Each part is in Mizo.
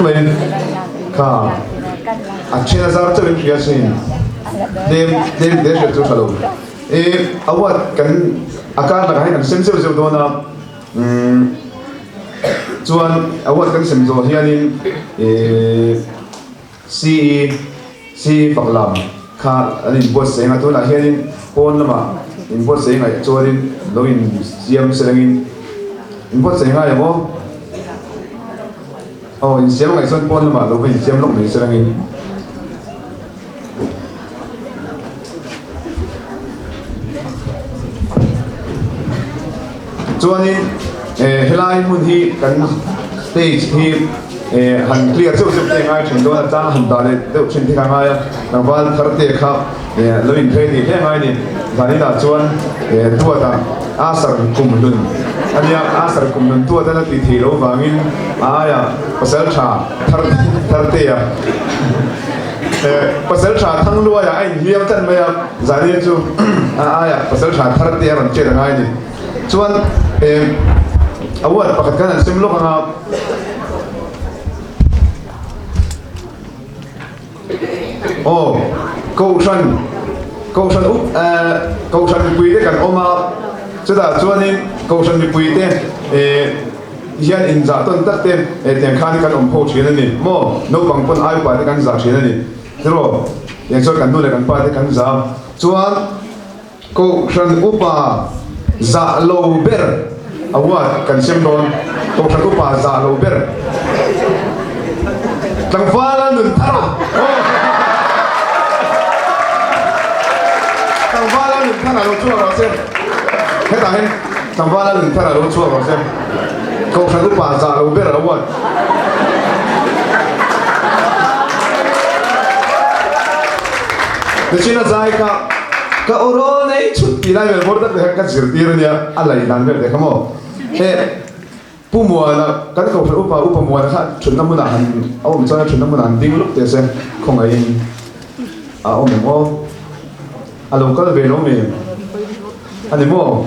Mai kha a then a zar chauh in hria sin tlem tlem te hriat chu tha lo e award kan a kar lakah hian kan sem zeuh zeuh dawn a umm chuan award kan sem zawh hianin ehh CE CE fak lam kha an inbuatsaih ang a tunah hianin pawn lamah inbuatsaih ngaih chuanin lo insiam selangin inbuatsaih ngai ang aw. Aw insiam ngaih chuan pawn lamah lo va insiam lawk mai selangin. Chuanin eh helai hmun hi kan stage hi eh han clear zeuh zeuh te ngai thin dawn a chang han dah leh deuh thin te kha ngai a tlangval thar te kha eh lo in phei ni hle ngai a ni zaninah chuan eh duata Asar kum hlun a nia Asar kum hlun duata la tih theih loh vangin a aia pasal tha thar thar te a Pasal tha Thangluaia a inhliam tlat mai a, Zahrian chu a aia pasal tha thar te a rawn chet a ngai a ni. Chuan award pakhat khan an sem lawk ang a. Aw, Kohhran, Kohhran up, Kohhran mipui te kan awm a, chutah chuanin Kohhran mipui te hian inzah tawn tak te tiang khan kan awm ho thin a ni maw? Naupang pawn ai upa te kan zah thin a ni tiraw? Tiang chuan kan nu leh kan pa te kan zah chuan Kohhran upa zah lo ber award kan sem dawn Kohhran upa zah lo ber tlangval a nun thar a tlangval a nun thar a lo chhuak rawh se hetah hian Tlangval a nun thar a lo chhuak rawh se. Kohhran upa zah lo ber a uat. Nichin a zai kha ka aw rawl nei chhut tih lai vel bawr tak te khan ka zirtir a nia, a lei dan vel te kha maw. He Pu Muana kan kohhran upa Upa Muana kha thutna hmunah han a awm chuan a thutna hmunah han ding luk teh se khawngaihin a awm em aw. A lo kal ve lo mi? A ni maw?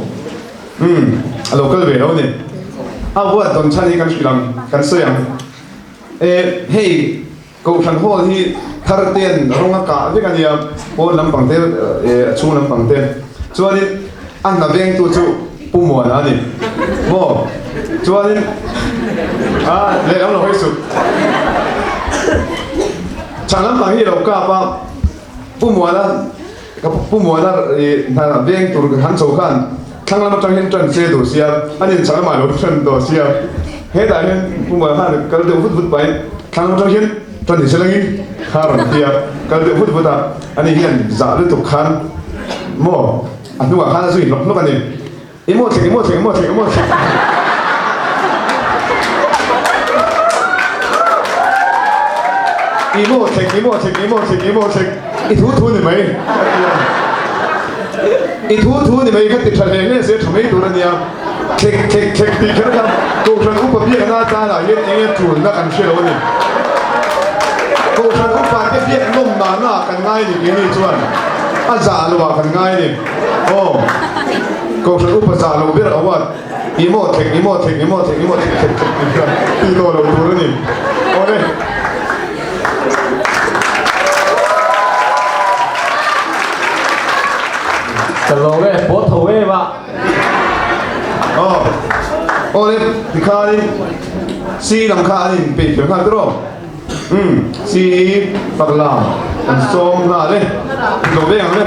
Umm, a lo kal ve lo ni. A buat dawn chhan hi kan hrilh ang, kan sawi ang. E, hei Kohhran Hall hi thar ten rawng a kah vek a nia, pawn lampang te, e, a chhung lampang te. Chuanin a hna vengtu chu Pu Muana a ni maw? Chuanin, a, lehlam lo hawi suh. Chhang lampang hi a lo kap a, Pu Muana, Ka Pu Muana i hna veng tur han chho khan thlang lam atang hian tan se duh sia, a nin chhang lamah lo tan tawh sia. Hetah hian Pu Muana khan kal deuh vut vut pahin thlang lam atang hian tan ni se langin kha a rawn ti a, kal deuh vut vut a, ani hian zah lutuk khan maw a hnungah khan a zui hlawk hlawk a ni. I maw thleng, i maw thleng, i maw thleng, i maw thleng. I maw thleng, i maw thleng, i maw thleng, i maw thleng. I thu thu ni mai. I thu thu ni mai kha ti tha hle hle se tha mai tur a nia. Thlek thlek thlek tih kher kha Kohhran upa biakna atana hian enge tulna kan hre lo a ni. Kohhran upa te biak nawm nana kan ngai ni keini chuan a zah loah kan ngai ni. Aw, Kohhran upa zah lo ber award, i maw thlek, i maw thlek, i maw thlek, i maw thlek, thlek, thlek tih kha ti tawh lo tur a ni. Aw le. Ka lo e, pawh tho em a. Aw, aw le, tikhanin si lam kha an inpeih fel nghal tiraw? Umm, si fak lam an sawm nghal e, lo veng ang le.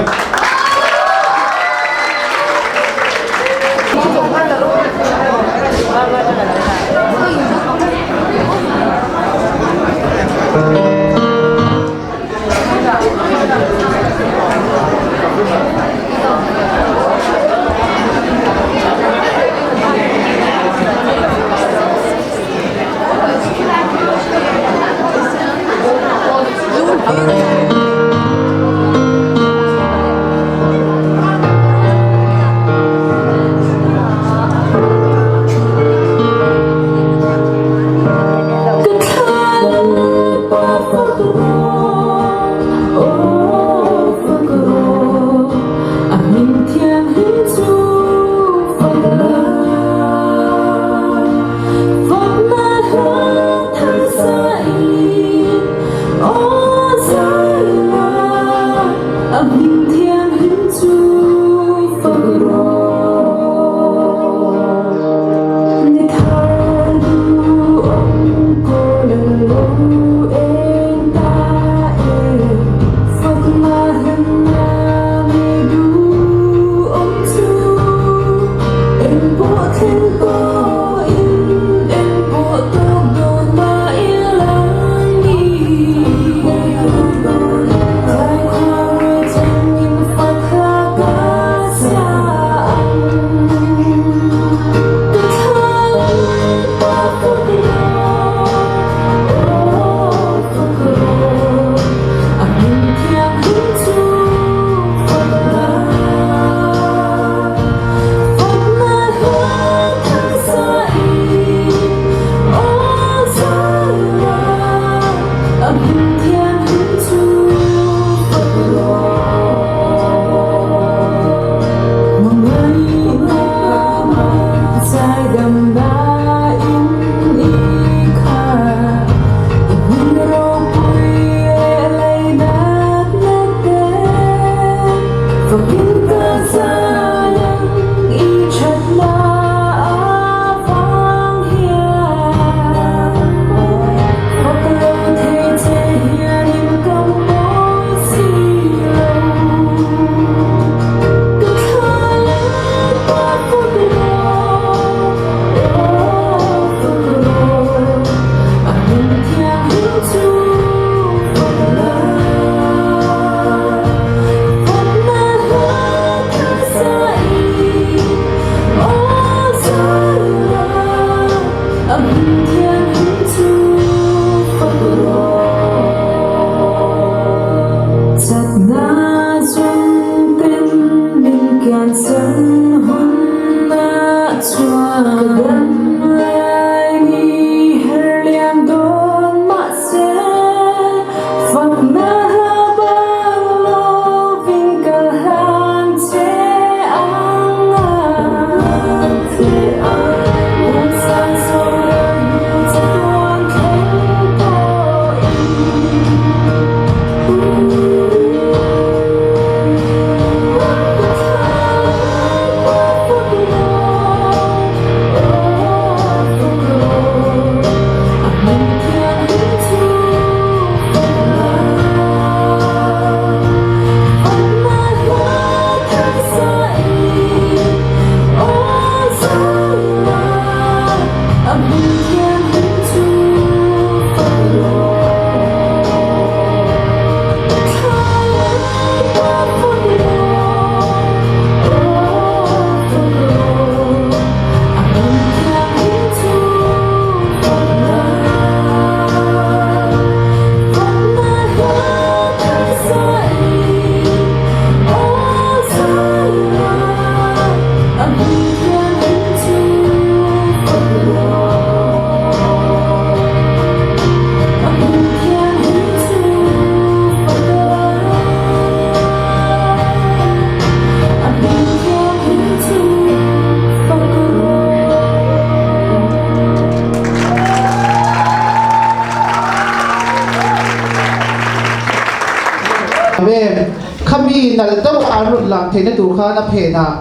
Amen. Khami nalh deuh an rawn lam theihna tur khan a phenah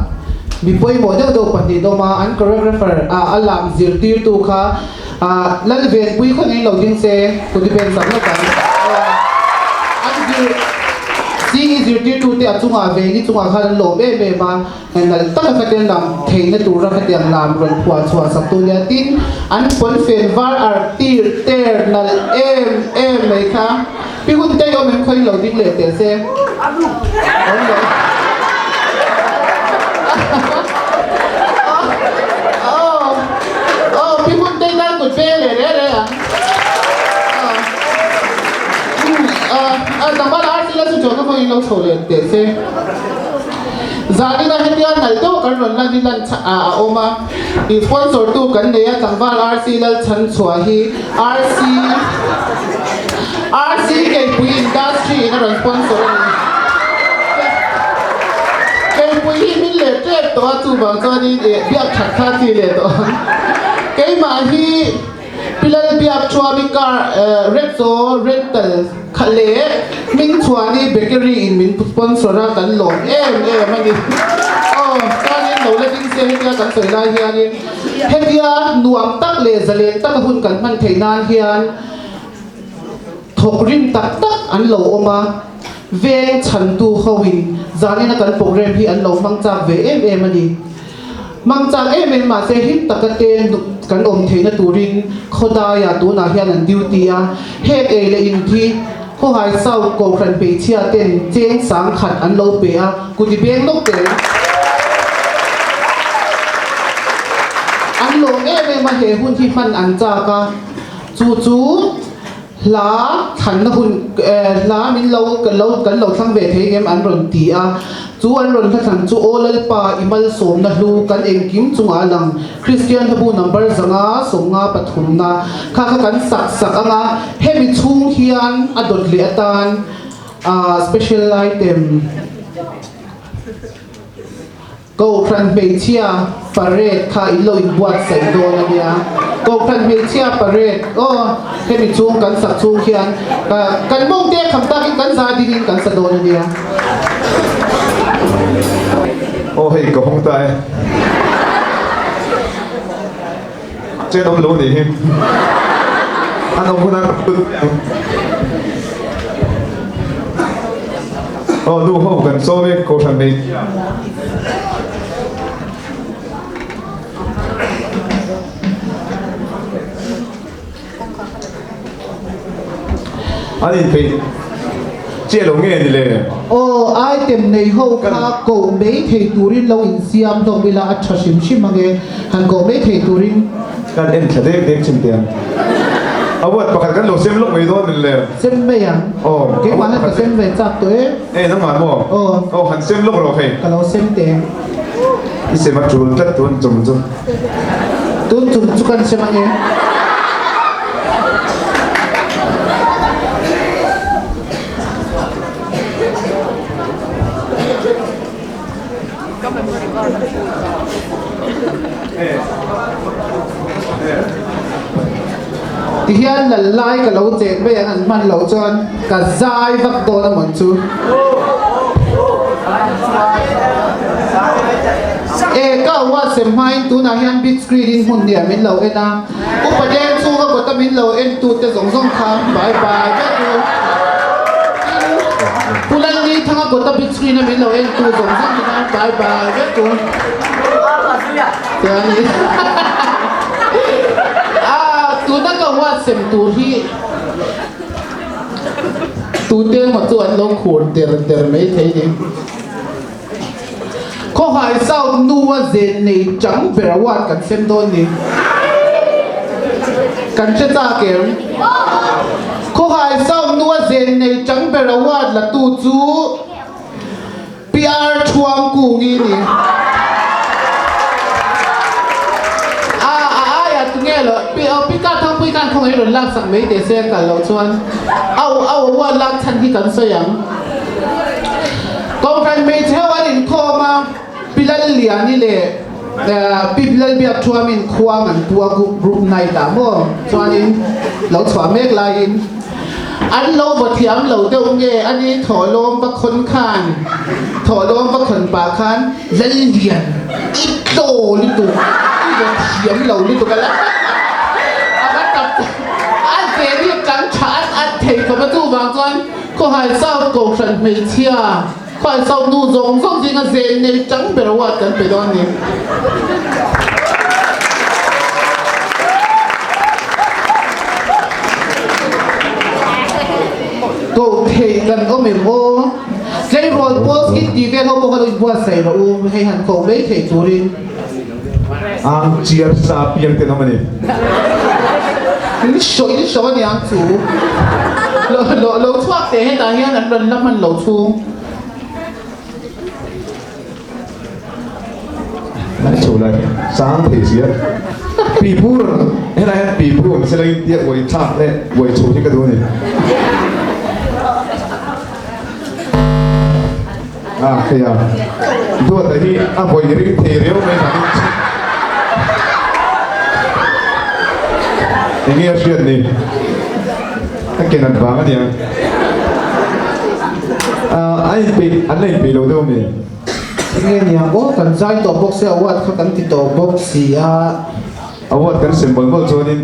mi pawimawh deuh deuh pahnih dawm a, an choreographer ah a lam zirtirtu kha Lalvenpui khaw ngei lo ding se kuti pen sak lawk ang. An zir CE zirtirtute a chungah Veni chungah khan an lawm em em a, nalh taka khatiang lam theihna tura khatiang lam rawn phuah chhuah sak tu nia tin an pawnfen var arh tir ter nalh em em mai kha Pi hun te awm em khawi lo ding leh teh se. Awm lo. Oh, oh, pi hun te tan kut veng leh re re ang. Ah, dangval ar sila chu chuan ka khawi lo chho leh teh se. Zanina hetia nalh deuh kan rawn lan hi lan a awm a. I sponsor tu kan nei a tlangval RC Lalchhanchhuah hi RC RC Keipui Industry in a rawn sponsor a ni. Keipui hi min leh tep tawh a chuvang chuanin eh biak that kha chi leh tawh ang. Keimah hi Pi Lalbiakchuami car Retso Rental kha leh Hmingchhuani Bakery in min sponsor a kan lawm em em a ni. Aw chuanin lo la ding se hetia kan sawi lai hianin hetia nuam tak leh zalen taka hun kan hman theih nan hian thawk rim tak tak an lo awm a, veng chhantu hoin zanina kan program hi an lo hmang chak ve em em a ni. Hmang chak em em mahse him taka te kan awm theihna turin khawdaiah tunah hian an duty a, heng ei leh in thi Khawhai South Kohhran hmeichhia ten cheng sang khat an lo pe a, kuti beng lawk tel an lawm em em a, he hun hi hman an chak a, chu chu Hla thlanna hun hla min lo kan lo kan lo thlang ve thei ngem an rawn ti a, chu an rawn hla thlan chu Aw Lalpa i malsawmna hlu kan engkim chungah a lang Kristian hlabu number 553 na kha kha kan sak sak ang a, hemi chhung hian a dawt leh atan special item. Kohhran hmeichhia parade kha in lo inbuatsaih dawn a nia. Kohhran hmeichhia parade aw hemi chhung kan sak chhung hian kan mawngte a kham takin kan za dingin kan sa dawn a nia. Aw hei ka hawng ta e. Chen awm lo nih hi. An awm hunah ka put ang. Aw nu ho kan sawm e kohhran nei. An inpeih chiah lo nge ni le? Aw, item nei ho kha koh mai thei turin lo insiam hlawm ila a tha hrim hrim ang e, han koh mai thei turin. Kan en thla dek dek chin tiang. A word pakhat kan lo sem lawk mai dawn min le. Sem mai ang. Aw. Keimah hian ka sem ve chak tawh e. E nangmah maw? Aw. Aw han sem lawk rawh hei. Ka lo sem teh. I sem a tul tlat tun tum chu. Tun tum chu kan sem ange. Tihian lal lai ka lo cheng mai ang an hman loh chuan ka zai vak dawn a mawn chu. E ka award sem hmain tunah hian big screen in hmun hniah min lo en a, upa deng chhunga kawta min lo en tute zawng zawng kha bye bye vek u. Tin, Pu Lalni Thanga kawta big screen a min lo en tu zawng zawng te khan bye bye vek u. Chuanin tuna ka award sem tur hi Tute emaw chu an lo khur der der mai thei ni. Khawhai South nua zen nei chang ber award kan sem dawn ni. Kan hre chak em? Khawhai South nua zen nei chang ber award la tu chu PR Thuamkungi ni. A a aia tunge lo pi pi ka thangpui khan khawngaih rawn lak sak mai teh se a kal loh chuan a a award lak chhan hi kan sawi ang. Kohhran hmeichhe ho an inkhawm a, Pi Lalliani leh Pi Lalbiak Thuamin khuang an pu a group night ah maw chuanin lo chhuah mek laiin An lo va thiam lo deuh nge a ni thawhlawm va khawn khan thawhlawm va khawn pah khan Lallian i tlaw lutuk i va thiam lo lutuk a la a va tap a ze hi tlang tha at at thei khawp a chuvang chuan Khawhai South Kohhran hmeichhia Khawhai South nu zawng zawng zinga zen nei tang ber award kan pe dawn a ni. Koh theih kan awm em aw? Tleirawl post in tih vel ho pawh kha lo inbuatsaih rawh u, hei han koh mai theih turin. Ang chiar sa piang ten awm a ni. In hrawh in hrawh a niang chu. Lo lo lo chhuak teh hetah hian an rawn la hman lo chhung. An chho lai sang thei sia. Pipu rawn helai hian pipu awm se langin tia uai thlak leh uai chho hi ka duh a ni. A hei a, Duata hi a vawi ring thei riau mai vangin enge a hriat ni? A ke nat vang a niang. A inpeih, an la inpeih lo deuh ami? Enge niang aw, kan zai tawh bawk sia, award kha kan ti tawh bawk si a. Award kan sem mawlh mawlh chuanin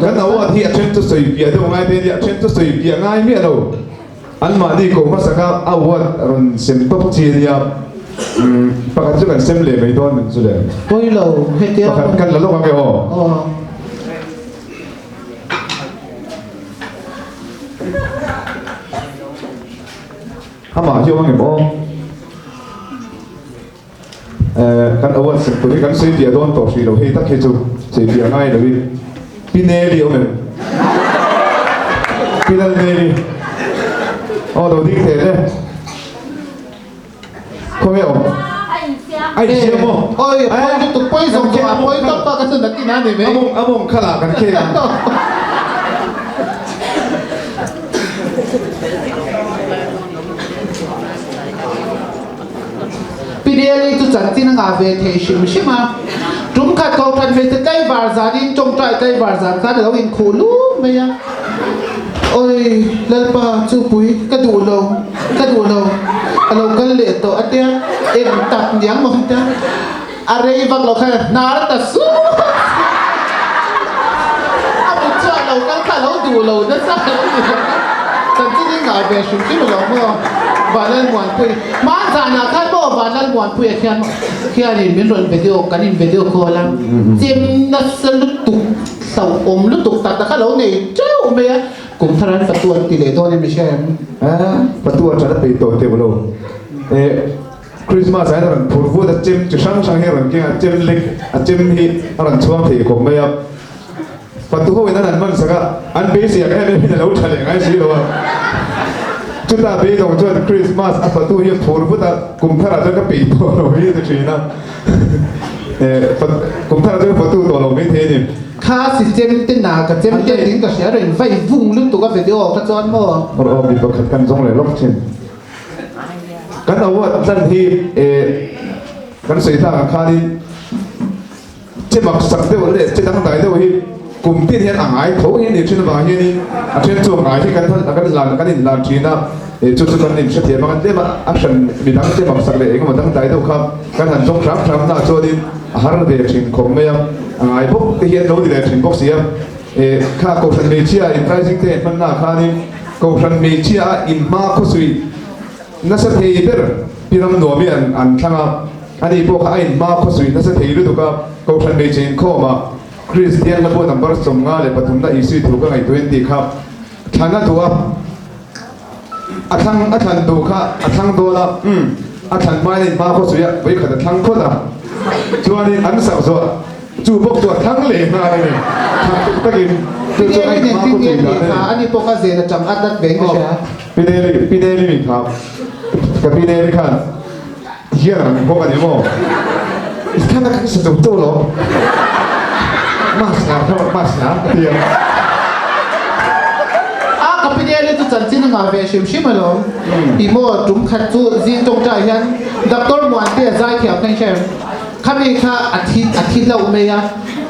kan award hi a then chu sawi piah deuh ngai te a nia, a then chu sawi piah ngai miah lo. Anmahni ko hmasaka award rawn sem tawp chi a nia, pakhat chu kan sem leh mai dawn chu le. Pawi lo, hetia. Pakhat kan la lawk ang e aw. Aw. Amah hi awm ang em aw? Kan award sem tur hi kan sawi piah dawn tawh hrih lo hei tak hi chu sawi piah ngai loin Pi Neli awm em? Pi Lal Neli aw lo ding teh le khawnge awm? A insiam maw? Oi pawi lutuk pawi zawng zawng a pawi tawp a ka chu nakin a ni mai. A mawng kha lah kan khek ang. Pi Deli chu chanchin a ngah ve thei hrim hrim a, tum khat kohhran hmeichhe tlaivar zanin tawngtai tlaivar zan khan a lo inkhuh lum mai a, Awi Lalpa chupui ka duh lo, ka duh lo, a lo kal leh tawh a tia, eng tak niang maw tia, a rei vak lo khan a hnar ta sup sup a mut chu a lo kal kha a lo duh lo nasa a lo ni lo chanchin in ngah ve hrim hrim a lo maw Vanlalmuanpui hma zanah khan maw Vanlalmuanpuia khian khianin min rawn video kan in video call a chem nasa lutuk hlauhawm lutuk tak tak kha lo nei teuh mai a kum thar an fatu an ti leh dawn em i hria em? Fatu atana peih tawh teuh lo eh. Christmas ah hian a rawn phur vut a, chem chi hrang hrang hi a rawn keng a, chem lek a chem hi a rawn chhuang thei khawp mai a, fatu ho in an han hman sak a, an beisei ang em em in a lo tha leh ngai si lo a. Chutah beidawng chuan Christmas a fatu hi a phur vut a, kum tharah chuan ka peih tawh lo hi a ti thin a. Kum tharah chuan ka fatu tawh lo mai thei a ni. Kha si chem te na ka chem te ding ka hria reng vai vung lutuk a video kha chuan maw. Aw aw mi pakhat kan zawng leh lawk thin. Kan award hlan hi kan sawi thlak ang khanin Che mak sak deuh leh che dangdai deuh hi kum tin hian a ngai tho hi a ni thin avang hianin a then chu a ngai hi kan kan hlan kan inhlan thin a, chu chu kan inhrethiam a kan tlem a, a hran midang che mak sak leh engemaw dangdai deuh kha kan han zawng hram hram na chuanin a har ve thin khawp mai a, a ngai bawk te hi an lo ni leh thin bawk si a, kha Kohhran hmeichhia inraising te hman na khanin Kohhran hmeichhia a inhma khawsui Nasa thei ber pi ram nuam hi an thlang a, ani pawh kha a inhma khawsuih nasa thei lutuk a, Kohhran hmeichhe inkhawmah Kristian hla pawh number 53 na Isui thu ka ngaihtuah in tih kha thlan a duh a, a thlang a thlan duh kha a thlang dawn a, umm a thlan hmain a inhma khawsuih a, vawikhat a thlang phawt a, chuanin an sak zawh chu bawk chu a thlang leh nghal a ni, thlang tuk takin chu chu a inhma khawsuih dan a ni. Ani pawh kha zen atang a nat ve in ka hria. Pi Neli, Pi Neli min kha, ka Pi Neli khan hian an bawk a ni maw? I khan a kan sa zo cho lo. Mas nga kha mas nga ka ti a. A ka Pi Neli chu chanchin a ngah ve hrim hrim alawm. I maw tum khat chu zing tawngtai hian Doctor Muantea zai thiam kha in hre em? Khami kha a thi a thi hlauh mai a,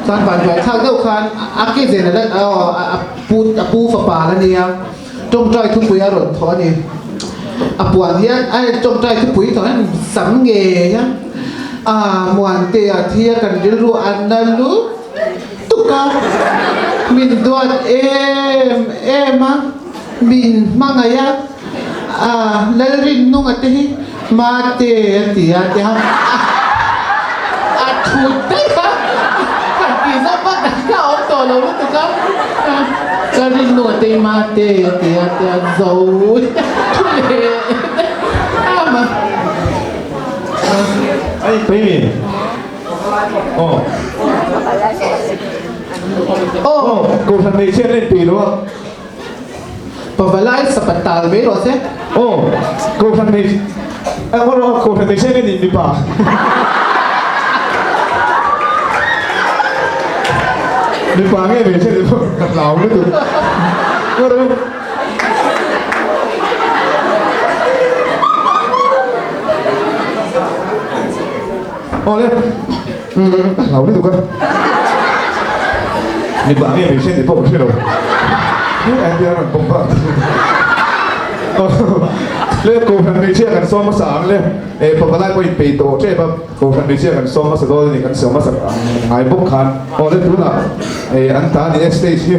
chuan vanduai thlak deuh khan a ke zen a la a pu a pu fapa la nia. Tawngtai thupui a rawn thawh a ni. A puan hian a tawngtai thupui thawh hian sam ngei a, a Muantea thi a kan rilru a na lutuk a, min duat em em a, min hmangaih a, a Lalrinnunga te hi Mate a ti a ti a, a thut daih a, han tih zawk vak dan kha a awm tawh lo lutuk a, Lalrinnunga te hi Mate a ti a ti a, zo thu leh em a. Ai pei mi aw aw kohhran hmeichhia an inpei lo a. Pavalai sapat tal mai rawh se. Aw, Kohhran hmeichhe eh aw aw Kohhran hmeichhe nge ni mipa. Mipa nge hmeichhe ni pawh ka hlau lutuk. Aw rawh. Aw le. Ka hlau lutuk a. Mipa nge hmeichhia tih pawh ka hre lo. Hetah hian rawn pawm vak. Le Kohhran hmeichhia kan sawm hmasa ang le. Eh pavalai pawh inpeih tawh tep a. Kohhran hmeichhia kan sawm hmasa dawn a ni kan sawm hmasa ngai bawk khan. Aw le tunah eh an ta a ni e stage hi.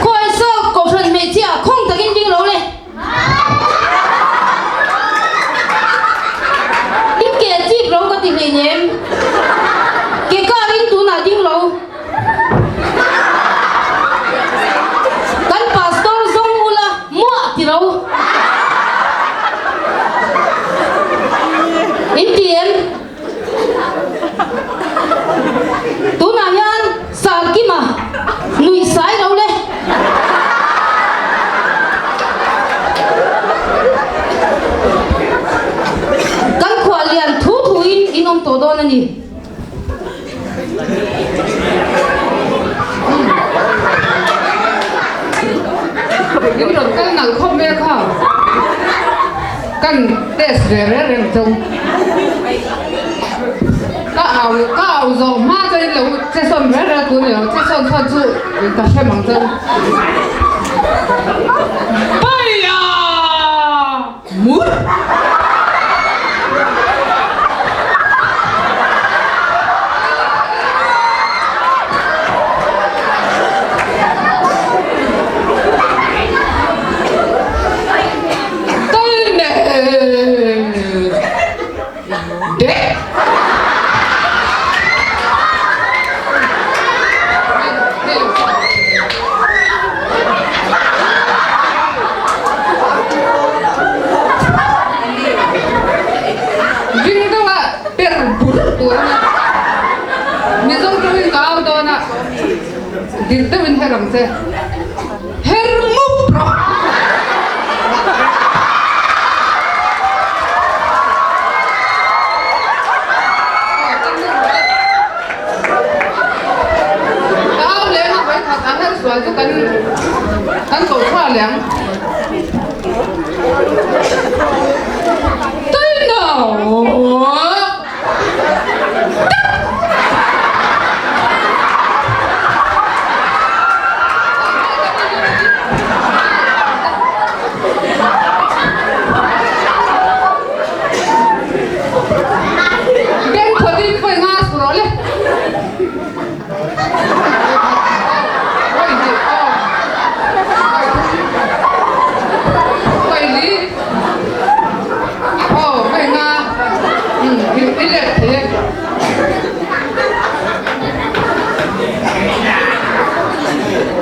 Khawi saw Kohhran hmeichhia khawng takin ding lo le. In ke chip lo ka ti hleinem. Ke karin tunah ding lo. Kan test ve reng reng chu. Ka au ka au zawh hma chuan in lo che sawn reng reng tur ni lo, che sawn sawn chu ka hre mang chuan. Paia! Mur! Ding deuha per bur tur a nia. Mizo tawngin ka au dawn a, dik deuhin her ang che. Her mup rawh. Ka au leng a vawikhat a her sual chu kan kan ko chhuah leh ang. Tui no! Beng phawtin pawi nga su rawh le. Pawi li. Aw hei nga i let thei e.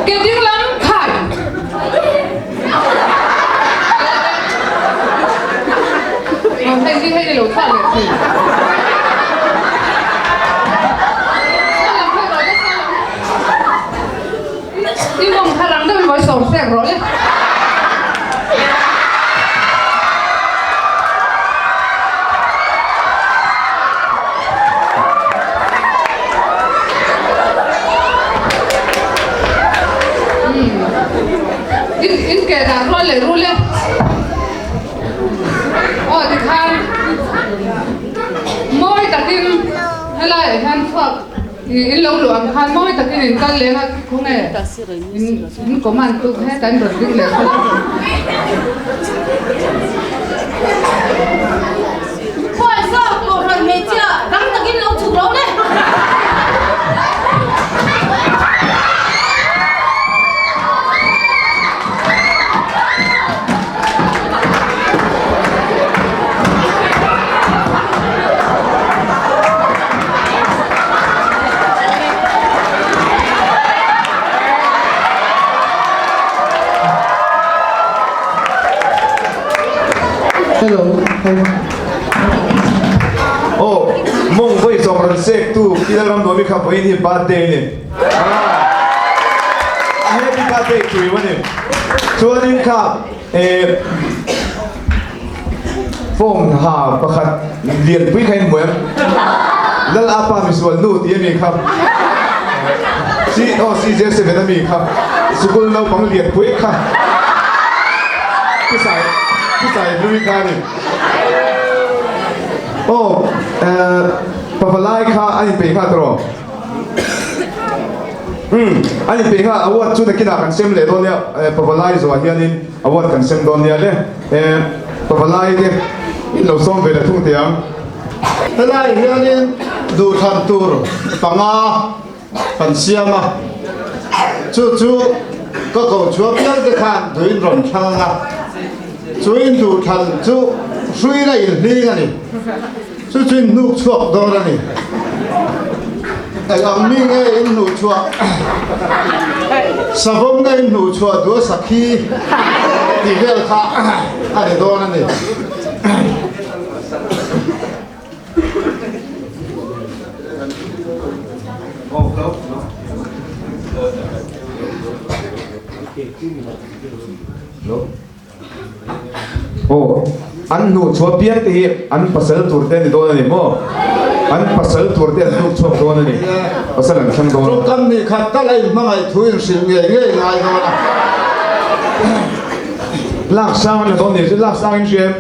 Ke ding lam khai. Aw hei hi hei lo thlah leh thei. I mawng kha rang deuh in vawi sawm sek rawh le. In in ke dah rual leh rul e. Aw tikhan mawi takin helai ah hian chhuak In lo luh ang khan mawi takin in kal leng a khawnge in command tu heta in rawn ding leh kha. Khawi zawk kohhran hmeichhia rang takin lo chhuk lo le. Hello. Oh, mong voi sawm rawn sek tu Pilar ram nuam i kha vawiin hi birthday a ni. A happy birthday tui a ni. Chuanin kha eh Form ha pakhat lianpui kha in hmu em? Lal apa misual nu tih ami kha C aw CJ7 ami kha sikul naupang lianpui kha Pisai Pisai hlui kha ani. Aw eh pavalai kha a inpeih kha tawh. Umm a inpeih kha award chu nakinah kan sem leh dawn nia pavalai zawhah hianin award kan sem dawn nia le. Eh, pavalai te in lo sawm ve leh thung teh ang. Helai hianin duhthlan tur panga kan siam a, chu chu ka ko chhuah pial te khan duhin rawn thlang ang a, chu in duhthlan chu hruina inhling a ni, chu chu in hnuk chhuak dawn a ni. Eng ang mi nge in hnuh chhuah? Savawm nge in hnuh chhuah duh a sakhi tih vel kha a ni dawn a ni. Aw, an hnuh chhuah piang te hi an pasal tur te a ni dawn a ni maw? An pasal tur te an hnuk chhuak dawn a ni, pasal an thleng dawn. Tawngkam nih khat tal a inhmangaih thu in hrilh ngei ngei ngai dawn a. Lak sang an la dawn ni chu, lak sang in hria em?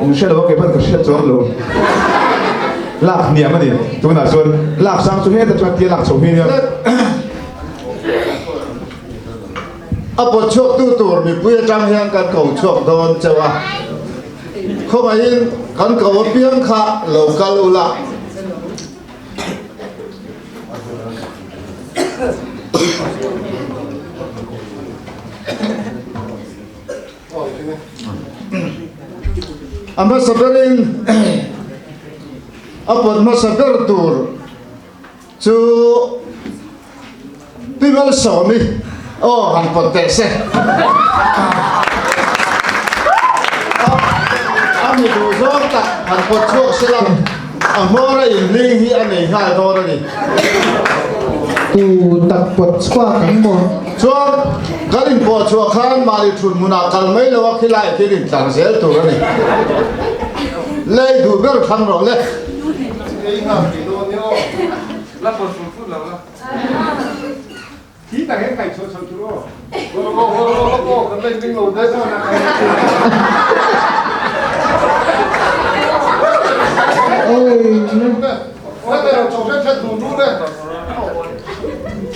In hre lo a, kei pawn ka hriat chuang lo. Lak hniam a ni. Tunah chuan lak sang chu heta chuan tia lak chho hi nia. A pawt chhuaktu tur mipui atang hian kan ko chhuak dawn chauh a, khawngaihin kan ko apiang kha lo kal ula. A hmasa berin a pawt hmasa ber tur chu Pi Malsawmi aw han pawt teh se. A mi duh zawng tak han pawt chhuak se la, a hmawra inhling hi a nei nghal dawn a ni. Tu tak pawt chhuak ang maw? Chuan kan inpawh chhuah khan mahni thut hmunah kal mai lo a khilai thil intlar zel tur a ni. Lei duh ber thlang rawh le.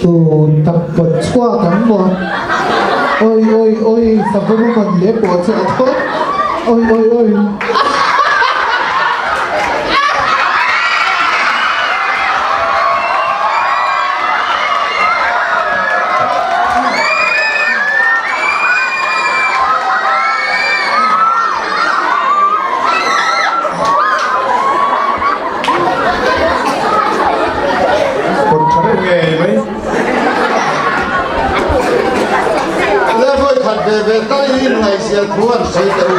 Tu tak pawt chhuak ang maw? Oi oi oi savawm a man leh pawh che a tho. Oi oi oi. Kut tha deuh ngei mai. Le vawi khat ve ve tal hi ngaihzia thu an sawi teh u.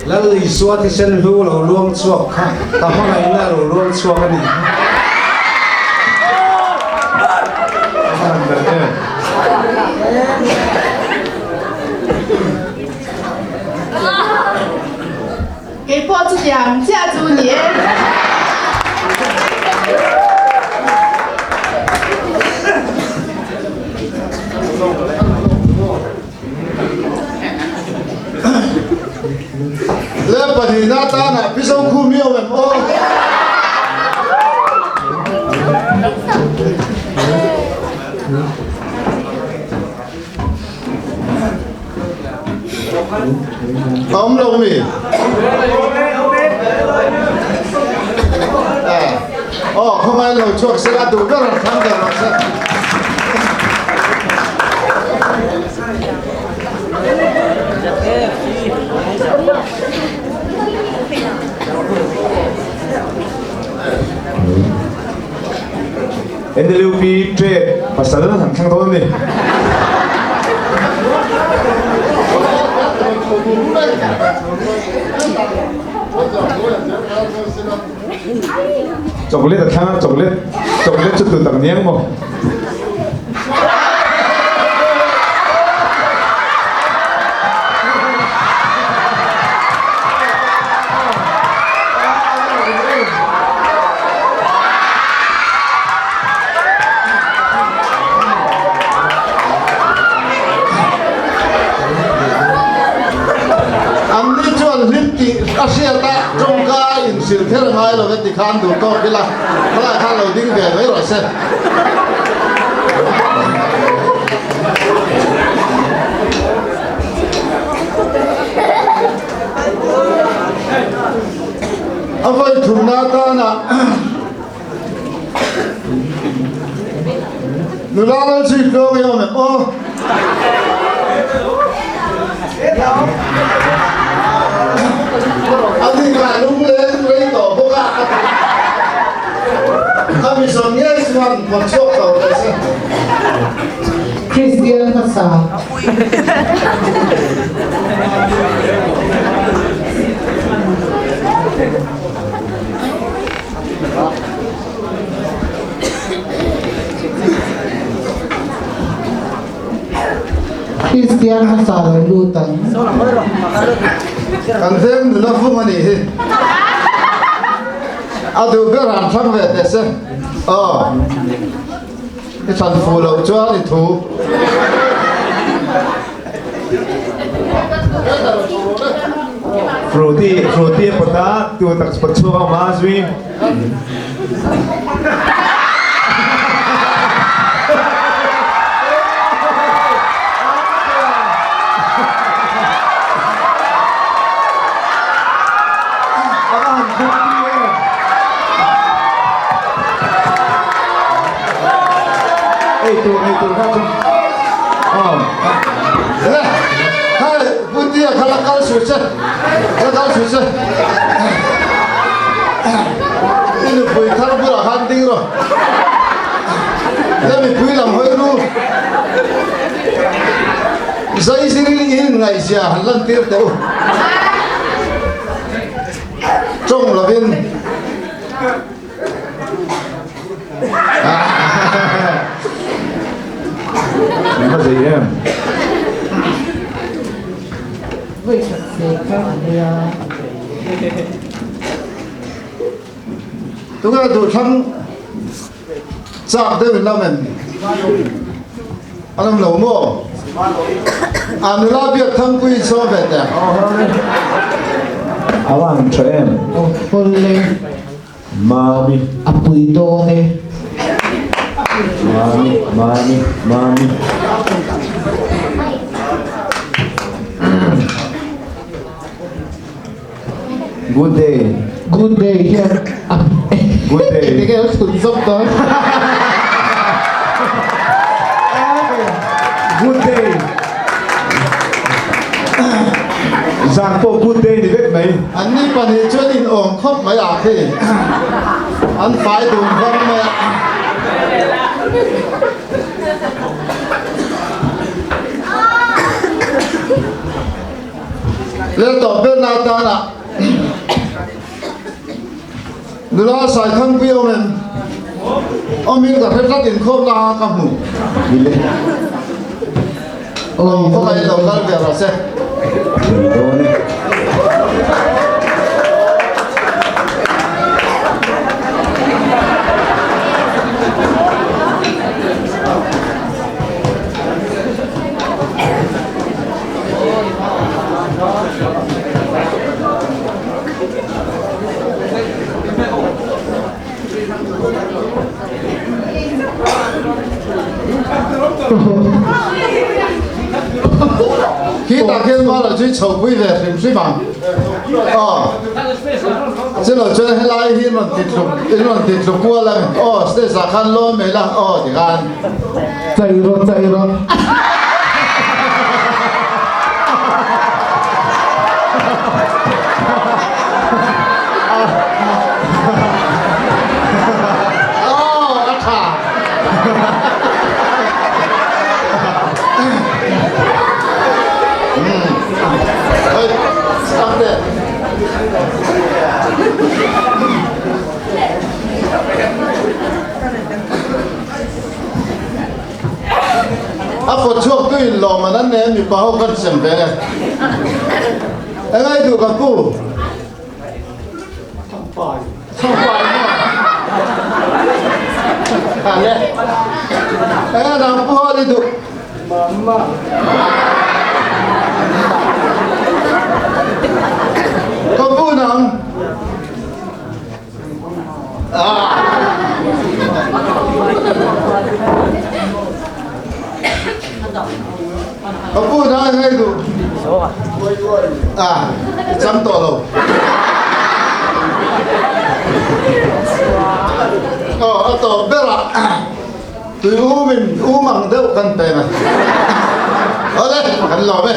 Lal Isua thisen hlu lo luang chhuak kha ka hmangaihna lo luang chhuak a nih kha. Kei pawh chutiang chiah chu ni e. Le pahnihna tanah Pizo khu mi awm em aw? A awm lo mi? Aw, khawngaih lo chhuak se la duh ber an thlang der rawh se. NLUP trade pasal han thlang dawn a ni. Chocolate a thlang a, chocolate chocolate chu tu tak niang maw? Anni chuan hlim tih a hriat a, tawngka inhrilh kher a ngai lo e ti khan duh tawk ila, khalai khan lo ding ve mai rawh se. A vawi thumna atana nula lal zui tlawng i awm em aw? A dik ah lungleng rei tawh bawk a, a mi zawn ngei chuan phawt chhuak tawh teh se. Kristian hmasa. Kristian hmasa lo lut ang. Kan veng nula vung a nih hi. A duh ber han thlang ve teh se. Aw. I thlan fu loh chuan i thu. Fruity fruity a pawt a tu tak pawt chhuak a awm a zui. A va han fruity em. Ei tur ei tur kha chu aw. Le hai Putia kha la kal suh che la kal suh che i nupui thar bulah khan ding rawh le mipui lam hawi ru zai zirin in ngaihzia han lan tir teh u tawng lovin. Min va zei em? Voi khat se kha a nia. Tunge duh thlang chak deuh in lam em? A lam lo maw? A nula biak thangpui in sawm ve teh. A van tha em? Aw awle. Mami. A pui dawn e. Mami, mami, mami. Good day. Good day hian a Good day. Enge a chhun zawk dawn. Good day. Zan pawh good day ni vek mai. An ni pahnih chuan in awm khawp mai ah khi an fai dun vang mai a. Lel tawp ber na atan ah nula Saithangpui awm em? Awm in ka hre tlat inkhawm na a ka hmu. Aw khawngaih lo kal ve rawh se. Tui dawn e. Khi tah khian Mala chu i chho pui ve hrim hrim ang. Aw. Chilo chuan helai hi in rawn ti tluk in rawn ti tluk kual ang. Aw stage ah khan lawn mai la aw ti khan. Chai rawh chai rawh. Aw a tha. Oi stop there. A kawt chhuak tu in lawm an an nen mipa ho kan sem ve e. Engai duh ka pu? Thangpai. Thangpai maw? Ha le. Engai nang pu ho ni duh? Mama. Ka pu nang? Ka pu na ngai du. À, chăm tổ lo. Ờ, a tổ ber a. Tui u min u mang deuh kan pe mai. Ole, kan lawm e.